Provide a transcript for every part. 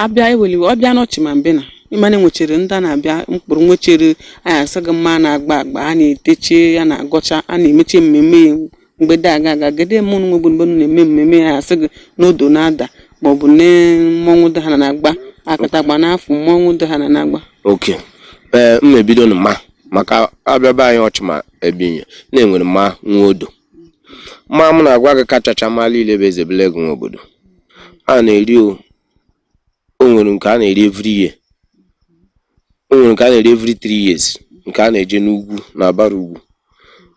Abịa eweliwe ọbịa n'Ọchịma mbena ịma na enwechere ndị a na-abịa mkpụrụ nwechere anyị asị gị mma na-agba agba a na-eteche ya na-agọcha a na-emeche mmemme ya mgbe dị aga aga gede eme unu nwegbu mgbe unu na-eme mmemme ya asị gị n'odo na-ada maọbụ na mmọnwụ dị ha na-agba akịtagba n'afọ mmọnwụ dị ha na-agba. Ok, ee, m na-ebido na mma maka abịa be anyị Ọchịma Ebinye na-enwere mma nwa odo mma m na-agwa gị kachacha mma niile bụ Ezebelego nwe obodo a na-eri. O nwere nke a na-eri every year, o nwere nke a na-eri every 3 years, nke a na-eje n'ugwu na abara ugwu.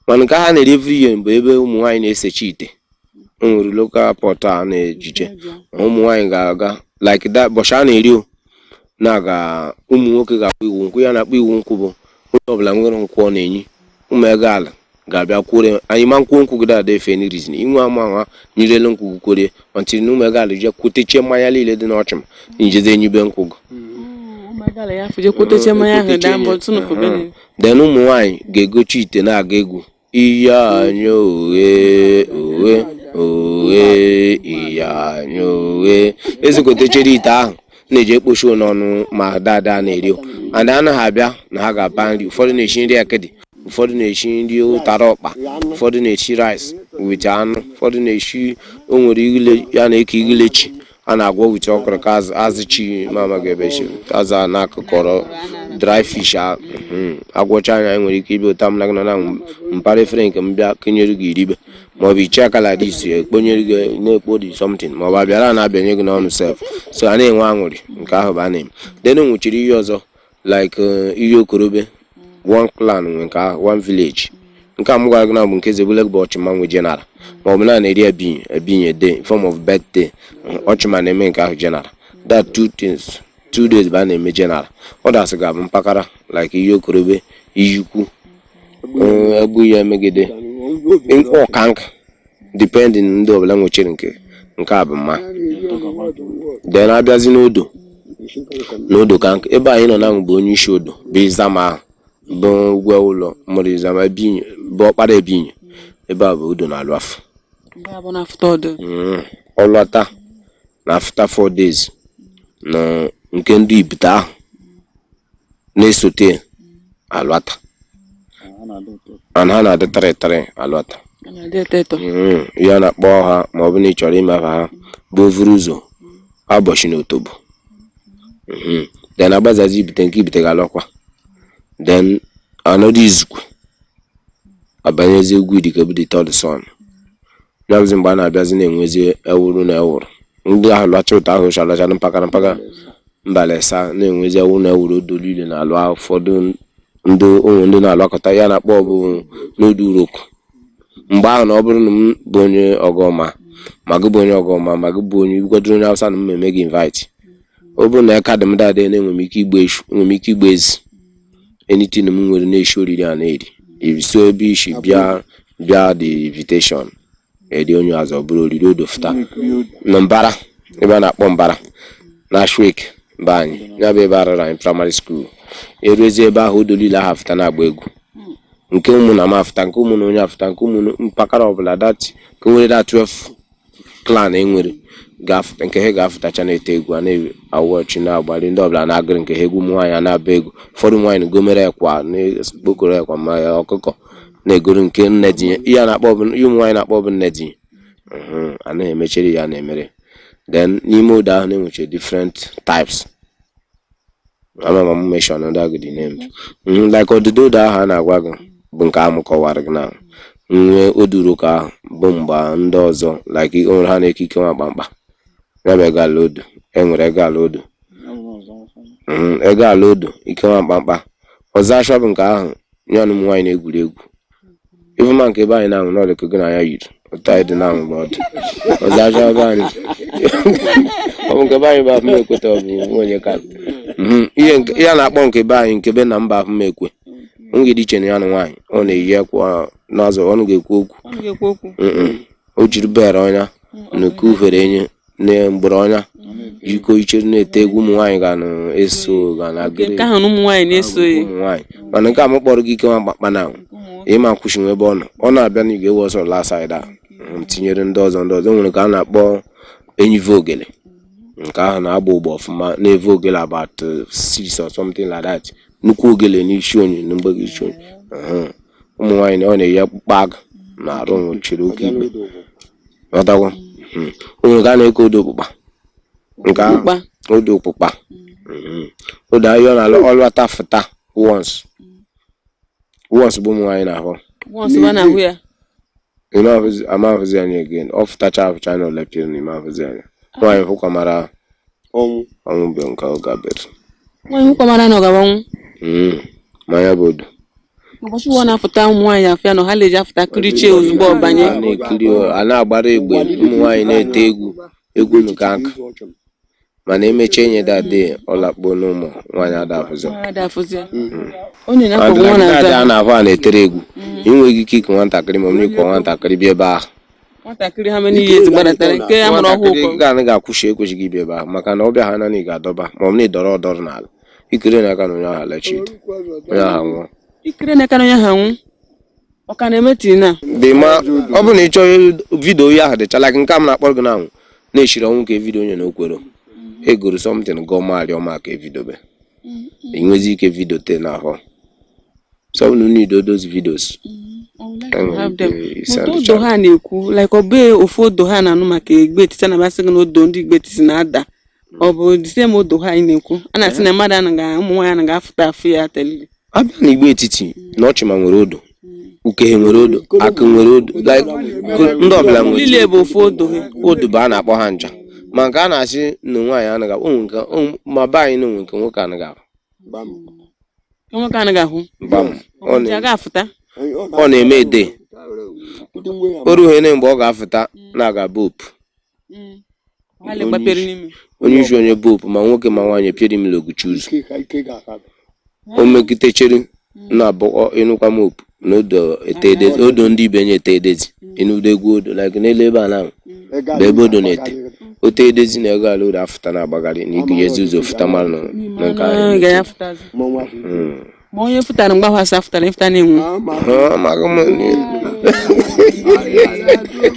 Mana nke a na-eri every year bụ ebe ụmụ nwaanyị na-esecha ite. O nwere local pot a na-ejije ụmụ nwaanyị ga-aga like that. Bọchị a na-eri o na-aga, ụmụ nwoke ga-akpọ iwu nkwụ. Ya na-akpọ iwu nkwụ bụ onye ọbụla nwere nkwụ ọ na-enyi. Ụmụ ego ala ga-abịa kwuore anyị ma nkwụ nkwụ gị dada efe any reason inwe ama nwa nyirelu nkwụ gị kworie until na ụmụ ego ala je kwutechie mmanya niile dị n'Ọchịma, njeze enyibe nkwụ gị. Ụmụagala ya fuje kwoteche mmanya ahụ daa mbọ tụnụfụ bene. Then ụmụ nwaanyị ga-egochi ite na-aga egwu ihe anyị oghe oghe oghe ihe anyị oghe ezekotechere ite ahụ na-eji ekpochi n'ọnụ ma dada na-eri. And anaghị abịa na ha ga-apa nri. Ụfọdụ na-esi nri akịdị, ụfọdụ na-esi nri ụtara ọkpa, ụfọdụ na-esi rice with anụ, ụfọdụ na-esi o nwere ighile ya na-eke ighilechi a na-agwọ with ọkụrụka azụ, azụ chi mama ga-ebechi azụ a na-akụkọrọ dry fish a agwọcha anya. Nwere ike ịbịa ụta m na gị nọ na mpara efere nke m bịa kenyere gị iribe, maọbụ iche aka like this ekponyere gị na-ekpo dị something, maọbụ abịara na-abịanye gị n'ọnụ sef. So a na-enwe aṅụrị nke ahụ bụ a na-eme. Then o nwechiri ihe ọzọ like ihe okorobe one clan nwe nke ahụ, one village. Nke a m gwara gị na bụ nke Zebulek bụ Ọchịma nwe general, maọbụ na na-eri Ebinye Ebinye day in form of birthday. Ọchịma na-eme nke ahụ general. That two things, 2 days bụ a na-eme general. Others ga-abụ mpaghara like ihe okorobe iyikwu egbu ya emegide ọka nka depending ndị ọbụla nwechiri nke nke a bụ mma. Then abịazi n'odo n'odo ka nke ebe anyị nọ na bụ onye isi odo bụ Ịzama ahụ bụ ụgwọ ụlọ mụrụ Ịzama Ebinye bụ ọkpara Ebinye. Ebe a bụ odo na-alụ afọ. Mgbe abụ na afụta ọdụ. Ọlọta na after 4 days na nke ndị ibite ahụ na-esote alọta and ha na-adị tịrị alọta. A na-adị eto eto. Ihe a na-akpọ ha ma ọ bụ na ị chọrọ ime ha bụ ovuru ụzọ abọchị na otobo. Then agbazazi ibite nke ibite ga-alọkwa. Then anọdụ izukwu abanyezi egwu idike bụ the third son. Ya bụzi mgbe a na-abịazi na-enwezi ewuru na ewuru ndị ahụ lọcha ụtọ ahụ alọcha na mpaghara mpaghara mbalịsa na-enwezi ewu na ewuru odo niile na-alụ. Ụfọdụ ndị ụmụ ndị na-alụkọta ya na-akpọ bụ n'odu uroku mgbe ahụ na ọ bụrụ na m bụ onye ọgọma ma gị bụ onye ọgọma ma gị bụ onye gwadoro onye Hausa na m eme gị invite, ọ bụrụ na aka dị m dada na enwere m ike igba eshu, enwere m ike igba ezi, anything m nwere na-eshi oriri a na-eri so ebe isi bịa bịa the invitation eri onye ọzọ bụrụ oriri odo fụta na mbara ebe a na-akpọ mbara na Ashwek be anyị. Ya bụ ebe arụrụ anyị primary school. Eruezi ebe ahụ, odo niile ahụ afụta na-agba egwu nke ụmụ na m afụta nke ụmụ na onye afụta nke ụmụ mpaghara ọbụla that nke nwere that 12 clan enwere ga-afụta nke ha ga-afụtacha na-ete egwu a na-awọchi na-agbali ndị ọbụla na-agụrụ nke ha egwu. Ụmụ nwaanyị a na-aba egwu, ụfọdụ ụmụ nwaanyị gomere ekwa na-ekpokoro ekwa ma ọkụkọ na-egoro nke nne dinye. Ihe a na-akpọ bụ ihe ụmụ nwaanyị na-akpọ bụ nne dinye anaghị emecheri ya na-emere. Then n'ime odo ahụ na-enwecha different types. Ama m mention ndị agụ the name. Like ọdịda odo ahụ a na-agwa gị bụ nke ahụ m kọwara gị na nwe oduroko ahụ bụ mgbe ndị ọzọ like o nwere ha na-eke ike nwa kpamkpa. Ya bụ ego ala odo enwere ego ala odo. Ego ala odo ike nwa mkpamkpa ọzọ achọ bụ nke ahụ ya na ụmụ nwaanyị na-egwuri egwu ịfụma nke ebe anyị na-anwụ n'ọdụ ka gị na ya yiri otu anyị dị na-anwụ bụ ọdụ ọzọ achọ ebe anyị ọ bụ nke be anyị bụ afụmekweta ọ bụ onye ka ihe a na-akpọ nke be anyị nke be na mba afụmekwe ngị dị iche na ya na nwaanyị ọ na-eyi ekwa n'azụ ọnụ ga-ekwu okwu. Ọnụ ga-ekwu okwu. O jiri bere ọnya na nke uhere enye na mgbere ọnya jikọ ichere na-ete egwu ụmụ nwaanyị ga na-eso ga na nke ahụ na ụmụ nwaanyị na-eso ya. Ụmụ nwaanyị mana nke a m kpọrọ gị ike nwa mkpakpa na ịma nkwụsị ebe ọ nọ ọ na-abịa na ị ga-ewe ọsọ la side a tinyere ndị ọzọ ndị ọzọ nwere ka a na-akpọ enyive ogele. Nke ahụ na-agba ụgba ọfụma, na-evu ogele about 6 or something like that, nnukwu ogele n'isi onye na mgbe isi onye. Ụmụ nwaanyị na ọ na-eyi akpụkpọ agụ na arụ nwụchiri oke ikpe ghọtago. O nwere nke a na-eke odo okpukpa, nke ahụ odo okpukpa, odo ahịa na ọlụata fụta once once bụ ụmụ nwaanyị na-ahụ. Once ba na-ahụ ya. Ama ahụzi anya again. Ọ fụtacha afụcha na olepịrị na ime ahụzi anya. Nwaanyị hụkwa mara ọnwụ. Ọnwụ bụ nke ọ gabere. Nwaanyị hụkwa mara na ọ gaba ọnwụ. Ma ya bụ odo. Ụbọchị ụwa na-afụta, ụmụ nwaanyị afụ ya na ha leji afụta kirichie ozugbo ọ banye. A na-ekiri, a na-agbara egbe, ụmụ nwaanyị na-ete egwu egwu nke aka, mana emechaa enye that day, ọ lakpuo n'ụmụ nwaanyị ada afụzi. Ada afụzi ya. Onye na-akpọ nwa na-aza. A na-ahụ a na-etere egwu, ị nweghị ike iku nwatakịrị ma ọ bụ ịkwọ nwatakịrị bịa ebe ahụ. Nwatakịrị ha many years gbadatara nke ya mụrụ ọhụụ? Nwatakịrị ga ga-akwụsị, ekwesịghị ịbịa ebe ahụ, maka na ọ bịa ha naanị ga-adọba ma ọ bụ na ịdọrọ ọdọrọ n'ala ikiri n'aka na onye ahụ alachi onye ahụ nwụọ. Ikiri n'aka na onye ahụ anwụ. Ọ ka na-eme tii na dị ma ọ bụrụ na ị chọọ video ya ahụ dịchala gị nke a m na-akpọrọ gị na anwụ na-eshiri ọnwụ ka video onye na okwero egoro something gọọ marị ọma ka evidobe enwezi ike video te na ahụ, so unu need all those videos. Have them. But odo ha na-ekwu like ọ bụ ofu odo ha na-anụ maka Igbe Etiti, a na-amasị gị na odo ndị Igbe Etiti na-ada, ọ bụ the same odo ha anyị na-ekwu a na-asị na mmadụ anaghị, ụmụ nwaanyị anaghị afụta afụ ya telili? Abịa na Igbe Etiti na Ọchịma nwere odo, Ukehe nwere odo, Akụ nwere odo, like ndị ọbụla nwere. Niile bụ ofu odo ha? Odo bụ a na-akpọ ha nja, ma nke a na-asị na nwaanyị anaghị ahụ, onwe nke ma be anyị na onwe nke nwoke anaghị ahụ. Nke nwoke anaghị ahụ? Gbam. Ọ ji aga afụta. Ọ na-eme ede o rughene mgbe ọ ga-afụta na-aga bopu. Ha le gbapere n'ime. Onye isi onye bopu, ma nwoke ma nwaanyị epiere m loguchi ụzọ o megidechere na abụ ịnụkwa m opu na odo ete edezi, odo ndị ibe nye ete edezi, ịnụdo egwu odo like n'elu ebe a na bụ ebe odo na-ete ote edezi na ego ala odo afụta na-agbagharị na ikunyezi ụzọ fụta mara na nke ahụ. Ga ya fụtazi ma onye fụtara mgbe ahụ asa fụtara ịfụta na-enwu. Ha, amaghị m.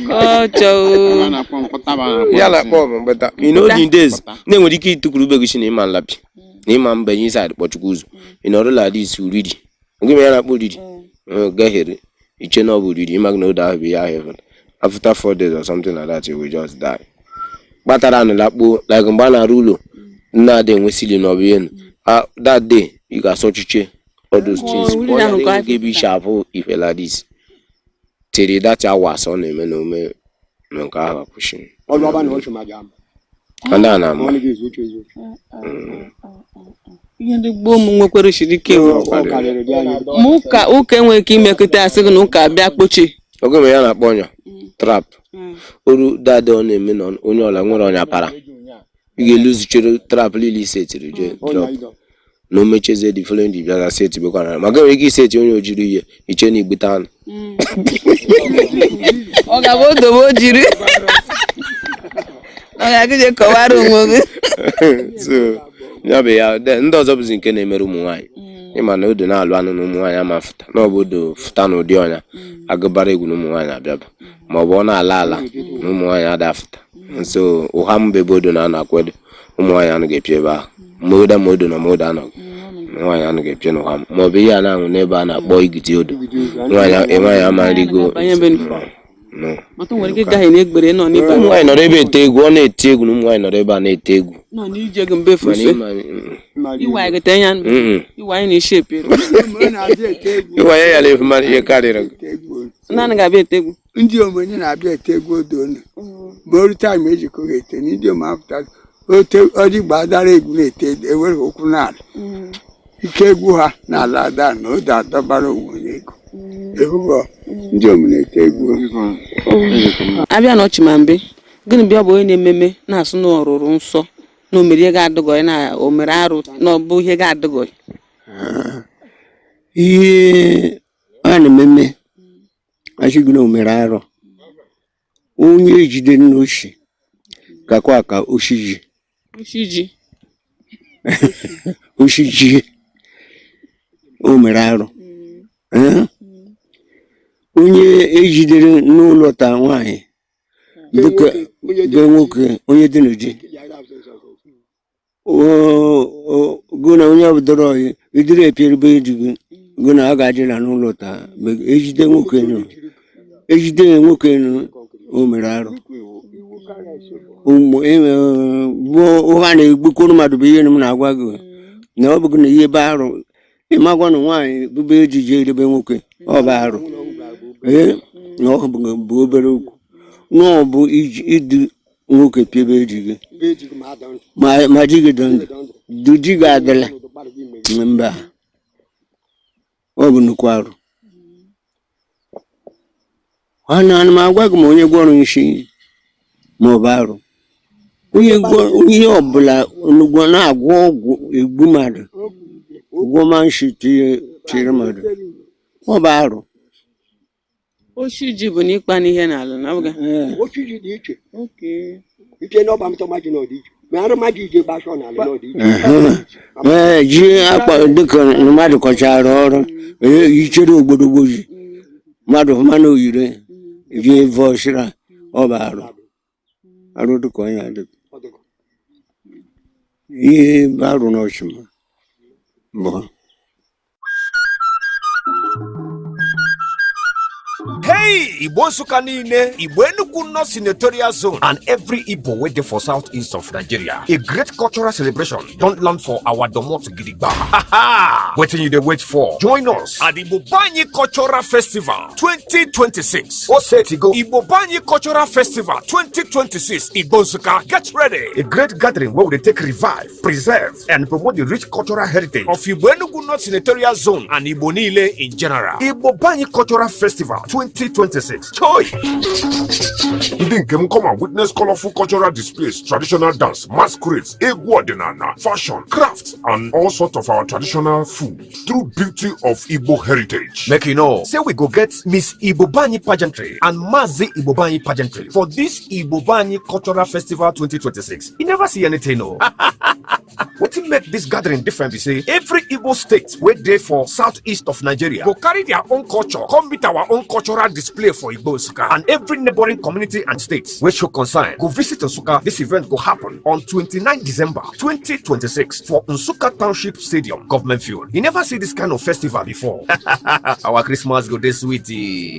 Ọ chọọ. Ya na-akpọ ọ bụ mgbeta in olden days na-enwere ike ịtụkwuru ube gị si na ịma nlapi na ịma mbenye inside kpọchukwu ụzọ ị nọrọ la dis uriri nke ya na-akpọ uriri gahere iche na ọ bụ uriri, ịma gị na odo ahụ bụ ihe ahụ ịfụrụ. After 4 days or something like that, you will just die. Kpatara anụ lakpuo like mgbe a na-arụ ụlọ na-adị enwe ceiling ọ bụ ihe nụ. Ah, that day ị ga-asọchiche all those things. Uriri ahụ ka Ọ ebe isi abụ ife like this till that hours ọ na-eme na ome na nke ahụ akwụsị. Ndị a na-ama. Ihe ndị gboo m nwekwara siri ike o. Ma ụka ụka enweghị ike imekọta asị gị na ụka bịa kpochie. Oge mgbe ya na-akpọ ọnya trap oru dade ọ na-eme na onye ọla nwere ọnya para ị ga-eluzuchere trap niile isetiri jee drop na o mechezie the following day bịa seti bekwara, maka enwere ike iseti onye ojiri ihe iche na igbute anụ. Ọ ga-abụ odobe o jiri ọ ga-agụje kọwara onwe gị. So ya bụ ya. Then ndị ọzọ bụzi nke na-emere ụmụ nwaanyị, ịma na odo na-alụ anụ na ụmụ nwaanyị ama fụta na ọ bụ odo fụta na ụdị ọnya agụbara egwu na ụmụ nwaanyị abịaba, ma ọ bụ ọ na-ala ala na ụmụ nwaanyị ada afụta. So ụha mba ebe odo na-anọ akwedo ụmụ nwaanyị anụ ga-epie ebe ahụ, ma odo ma odo na ma odo anọghị, nwaanyị anụ ga-epie n'ụha, ma ọ bụ ihe a na-aṅụ n'ebe a na-akpọ igidi odo, nwaanyị nwaanyị ama nrigo. Banye ebe nụ. No. Mata o nwere ike ịgaghị na egbere nọ n'ịba. Ụmụ nwaanyị nọrọ ebe ete egwu, ọ na-eti egwu na ụmụ nwaanyị nọrọ ebe a na-ete egwu. Nọ n'ije gị mbe Mana fuse. Iwa anyị gete ya iwa anyị na-eshi epere. Ịwa ya yara efu mara ihe karịrị gị. Naanị ga-abịa ete egwu. Ndị omenye na-abịa ete egwu odo unu mgbe oru time ejikọ ha ete na ndị ome apụta ote ọdịgba adara egwu na-ete ewere ụkwụ n'ala ike egwu ha n'ala ada na odo adọbara onwe onye ego ehugo ndị ome na-ete egwu. Abịa na ọchị ma mbe gịnị bịa bụ onye na-ememe na-asụ na ọrụrụ nsọ na omere ihe ga-adịgọghị na o mere arụ na ọ bụ ihe ga-adịgọghị? Ihe a na-ememe asị gị na o mere arụ, onye ejide n'oshi gakwa ka oshi ji. Oshi ji. Oshi ji, o mere arụ. Eh? Onye ejidere n'ụlọ ta nwaanyị dịka be nwoke onye dị n'ụdị. Gụ na onye ọbụdọrọ ọyị idiri epiere be di gị, gụ na ọ ga-adị na n'ụlọ taa. Mgbe ejide nwoke nụ, ejide nwoke nụ, o mere arụ. Ụmụ bụ ụha na-egbukwuru mmadụ bụ ihe m na-agwa gị na ọ bụghị na ihe bụ arụ. Ịmagwa na nwaanyị bube ejije edebe nwoke, ọ bụ arụ. Ee, na ọ bụ obere okwu na ọ bụ iji idu nwoke piebe di gị ma di gị dị ndụ, du di gị adịla mba, ọ bụ nnukwu arụ. Ha na ana m agwa gị, ma onye gwọrọ nshi ma ọ bụ arụ, onye gwọ ihe ọbụla onugbo na-agwọ ọgwụ egbu mmadụ, gwọma nshi tinyere mmadụ, ọ bụ arụ. Oshi ji bụ n'ịkpa n'ihe n'ala na ọ bụghị? Oshi ji dị iche. Iche na ọba mtọ maji n'ọdị iche. Ma arụ maji ije gbasọ n'ala n'ọdị iche. Ee, ji akpa dịka mmadụ kọchara ọrụ, ee, ichere ogbodogbo ji mmadụ mmanụ oyire ji vọshira, ọ bụ arụ. Arụ dịka onye adịghị ihe bụ arụ n'ọchịma bụ. Hey, Igbo Nsukka niile, Igbo Enugu North Senatorial Zone, and every Igbo wey dey for southeast of Nigeria. A great cultural celebration don land for our domot gidigba. Ha ha! Wetin you dey wait for? Join us at Igbo Banyi Cultural Festival 2026. Osetigo Igbo Banyi Cultural Festival 2026 Igbo Nsukka. Get ready! A great gathering wey we dey take revive, preserve, and promote the rich cultural heritage of Igbo Enugu North Senatorial Zone and Igbo niile in general. Igbo Banyi Cultural Festival 2026. Choi! Ndị nke m, come and witness colorful cultural displays, traditional dance, masquerades, egwu ọdịnala, fashion, crafts, and all sorts of our traditional food. True beauty of Igbo heritage. Make you know, say we go get Miss Igbo Banyi Pageantry and Mazi Igbo Banyi Pageantry for this Igbo Banyi Cultural Festival 2026. You never see anything, no. Wetin make this gathering different be say every Igbo state wey dey for southeast of Nigeria go carry their own culture come meet our own cultural display for Igbo Nsukka, and every neighboring community and state wey show concern go visit Nsukka. This event go happen on 29 December 2026 for Nsukka Township Stadium, Government Field. You never see this kind of festival before. Our Christmas go dey sweet.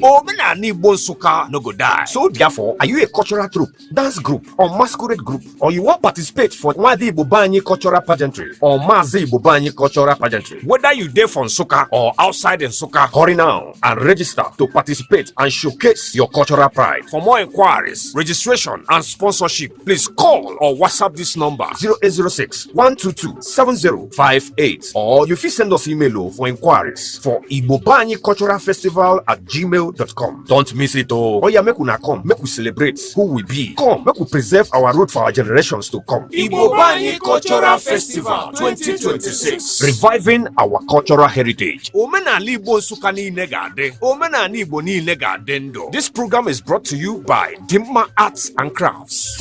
Omenala Igbo Nsukka no go die. So therefore, are you a cultural troupe, dance group, or masquerade group, or you wan participate for Nwada Igbo Banyi Cultural Pageantry or Mazi Igbo Banyi Cultural Pageantry? Whether you dey for Nsukka or outside Nsukka, hurry now and register to participate and showcase your cultural pride. For more inquiries, registration, and sponsorship, please call or WhatsApp this number: 0806 122 7058, or you fit send us email o for inquiries for Igbobanyi Cultural Festival at gmail.com. Don't miss it o. Oya, make una come, make we celebrate who we be. Come, make we preserve our root for our generations to come. Igbo Banyi Cultural Festival 2026. Reviving our cultural heritage. Omenala Igbo Nsukka niile ga-adị. Omenala Igbo niile ga-adị ndụ. This program is brought to you by Dimma Arts and Crafts.